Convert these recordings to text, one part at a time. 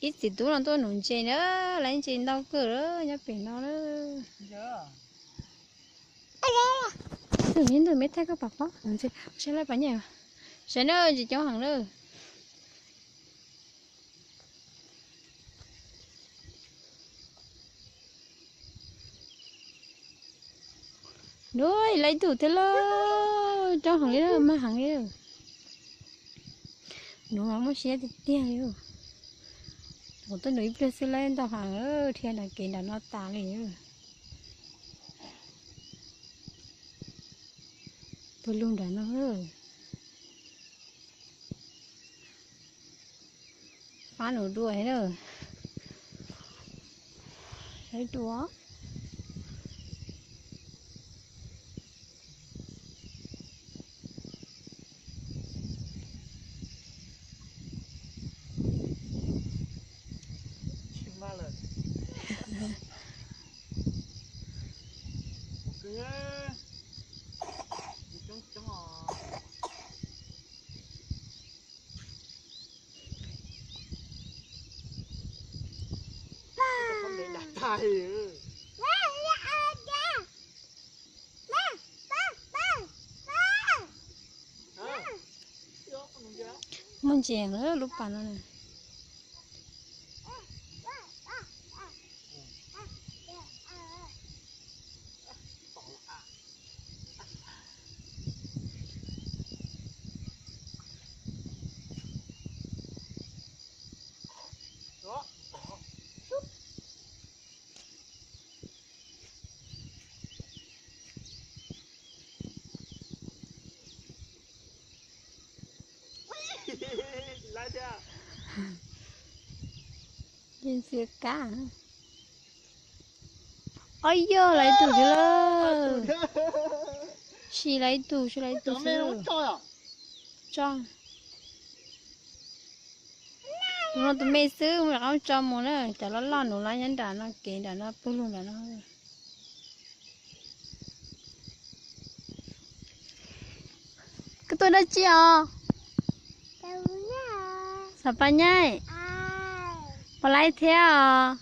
Ib txiv tub no tuaj nuv ntses na, lawv ntses ntau kawg lawm nyob pem no na. Tus me ntawd me thaij koj pom pob, saib lawv pom nyiaj, saib na, ntses coob heev na. Nuj, lawv ib tug thiab lauj, coob heev li, mag heev li. Nuv mas muaj siab tiag tiag li. Kuv tuaj nuv ib pliag xwb lawv ntau heev, dhia nram kev nram no tas li. Pawg lug nram no. Fab nus dua na. Saib dua. Muaj ntses lub pas no na. Yeej txias kab. Ob yog lawv ib tug thiab lawm. Sis lawv ib tug, sis lawv ib tug xwb. Tso. Tus no tus me xwb, mus rov qab tso mus na, cov loj loj nuv lawv nyob nram no, kev nram no, pawg lug nram no. Koj tuaj dab tsi os? Xam pas nyaij. Pom laib thiab os.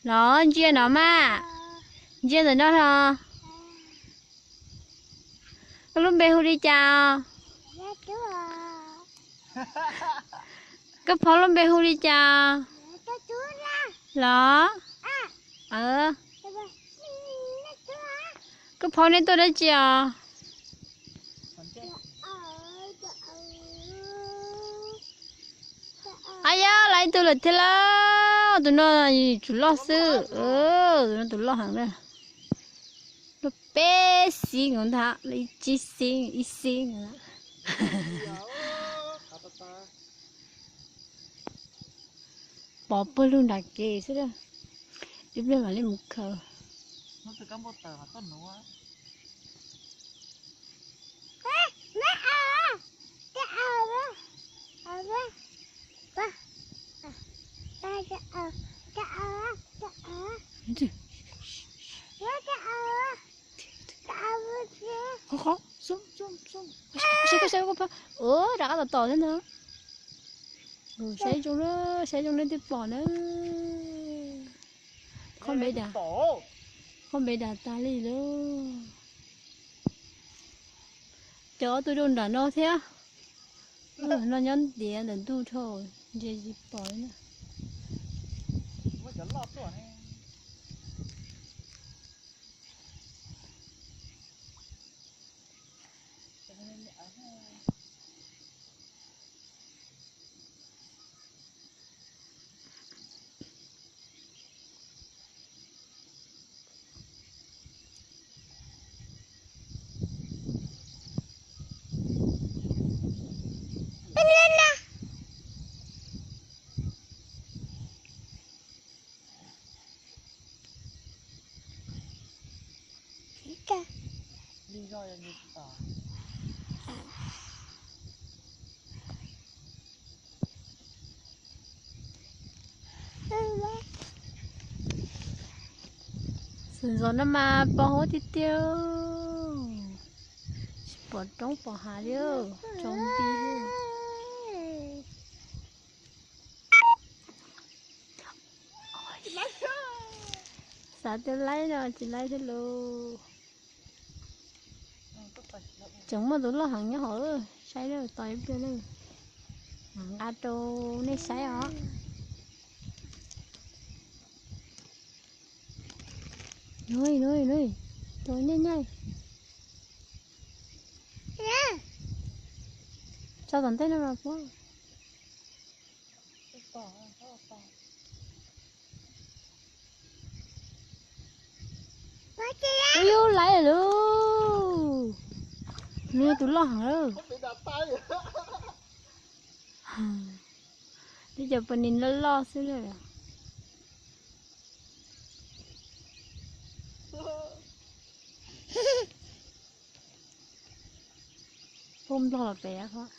Los ntsia no mas. Ntsia ntawm no los. Koj lub npe hu li cas os? Koj phob lub npe hu li cas? Los? Koj phob neb tuaj dab tsi os? Ab, yog lawv ib tug lawm thiab lauj. Tus no tsum loj xwb. Tus no tus loj heev na. Loj peb xib ntag, loj ib tsib xib, ib xib. Pov pawg lug nram kev xwb. Ib pliag mam li mus khaws. Qhov qhov, zoom zoom zoom. Saib koj saib koj pab. Ua rov qab tom tom thiab ntag. Saib zoo na, saib zoo nej thiaj pom na. Qhov npe dav, qhov npe dav tas li lauj. Cov ob tug rau nram no thiab. No nyob ntiav ntawm ntug dhau, ntsia tsis pom li na. Xyoo no mas pos huab tiag tiag, tsis pom roob pom hav li, tsaus nti li. Xav tias laib no tsis laib thiab lauj. Tseem muaj tus loj heev nyob hauv, saib tos ib pliag na. Mam nqa rau nej saib os. Tus nyaij nyaij. Tso tom ntej no mas puab. Ub, yus laib lawm. Nws tus loj heev lawm. Tib co pas nis loj loj xwb na. Pub nplog los pem os.